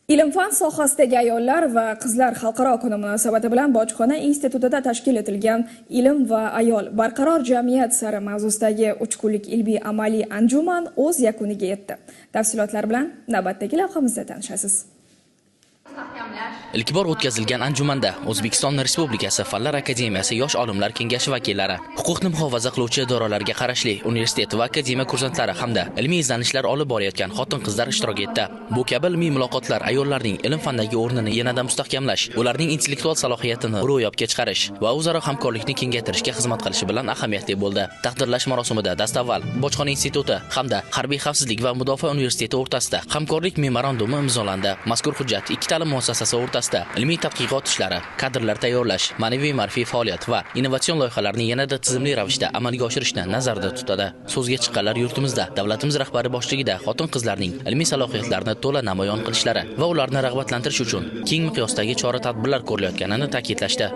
Ilm-fan sohasidagi ayollar va qizlar xalqaro kuni munosabati bilan Bojxona institutida tashkil etilgan Ilm va ayol barqaror jamiyat sari mavzusidagi 3 kunlik ilmiy amaliy anjuman o'z yakuniga yetdi. Tafsilotlar bilan navbatdagi lavhamizda tanishasiz. Ilk bor o'tkazilgan anjumanda O'zbekiston Respublikasi Fanlar Akademiyasi Yosh olimlar kengashi vakillari, huquqni muhofaza qiluvchi idoralarga qarashli universitet va akademiya kursantlari hamda ilmiy izlanishlar olib borayotgan xotin-qizlar ishtirok etdi. Bu kabi ilmiy muloqotlar ayollarning ilm-fandagi o'rnini yanada mustahkamlash, ularning intellektual salohiyatini ro'yobga chiqarish va o'zaro hamkorlikni kengaytirishga xizmat qilishi bilan ahamiyatli bo'ldi. Taqdirlash marosimida dastavval Bojxona instituti hamda Harbiy xavfsizlik va mudofaa universiteti o'rtasida hamkorlik memorandumi imzolandi. Mazkur hujjat ikki ta'lim muassasasi o'rtasida ilmiy tadqiqot ishlari, kadrlar tayyorlash, ma'naviy ma'rifiy faoliyat va innovatsion loyihalarni yanada tizimli ravishda amalga oshirishni nazarda tutadi. So'zga chiqqanlar yurtimizda davlatimiz rahbari boshchiligida xotin-qizlarning ilmiy salohiyatlarini to'la namoyon qilishlari va ularni rag'batlantirish uchun keng miqyosdagi chora-tadbirlar ko'rilayotganini ta'kidlashdi.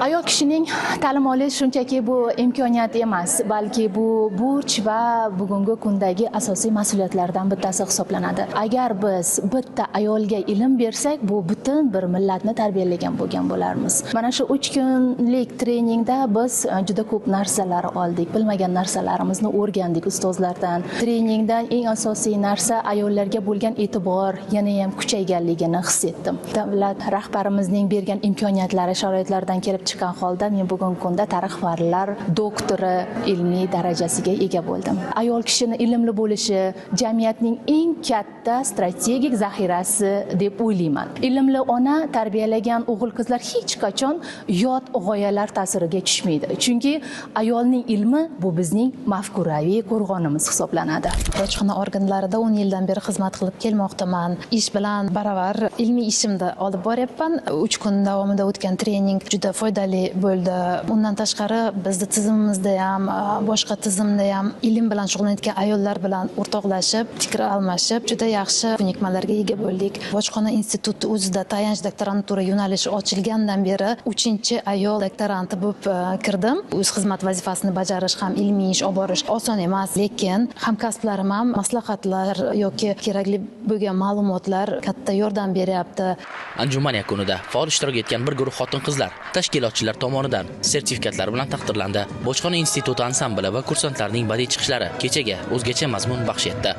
Ayol kishining ta'lim olish shunchaki bu imkoniyat emas, balki bu burch va bugungi kundagi asosiy mas'uliyatlardan bittasi hisoblanadi. Agar biz bitta ayolga ilm bersak, bu butun bir millatni tarbiyalagan bo'lgan bo'larmiz. Mana shu 3 kunlik treningda biz juda ko'p narsalar oldik, bilmagan narsalarimizni o'rgandik ustozlardan. Treningdan eng asosiy narsa ayollarga bo'lgan e'tibor yana ham kuchayganligini his etdim. Davlat rahbarimizning bergan imkoniyatlari, sharoitlaridan kelib chiqqan holda men bugungi kunda tarix fanlar doktori ilmiy darajasiga ega bo'ldim. Ayol kishining ilmli bo'lishi jamiyatning eng katta strategik zaxirasi deb o'ylayman. Ilmli ona tarbiyalagan o'g'il qizlar hech qachon yot g'oyalar ta'siriga tushmaydi. Chunki ayolning ilmi bu bizning mafkuraviy qo'rg'onimiz hisoblanadi. Bojxona organlarida 10 yildan beri xizmat qilib kelmoqdaman. Ish bilan baravar ilmiy ishimni olib boryapman. 3 kun davomida o'tgan trening juda foydali bo'ldi. Undan tashqari bizni tizimimizda ham, boshqa tizimda ham ilm bilan shug'ullanayotgan ayollar bilan o'rtoqlashib, fikr almashib, juda yaxshi ko'nikmalarga ega bo'ldik. Bojxona instituti o'zida tayanch doktorantura yo'nalishi ochilgandan beri 3-ayol doktoranti bo'lib kirdim. O'z xizmat vazifasini bajarish ham ilmiy ish olib borish oson emas, lekin hamkasblarim ham maslahatlar yoki kerakli bo'lgan ma'lumotlar katta yordam beryapti. Anjuman yakunida faol ishtirok etgan bir guruh xotin-qizlar tashkilotchilar tomonidan sertifikatlar bilan taqdirlandi. Bojxona instituti ansambli va kursantlarning badiiy chiqishlari kechaga o'zgacha mazmun baxsh etdi.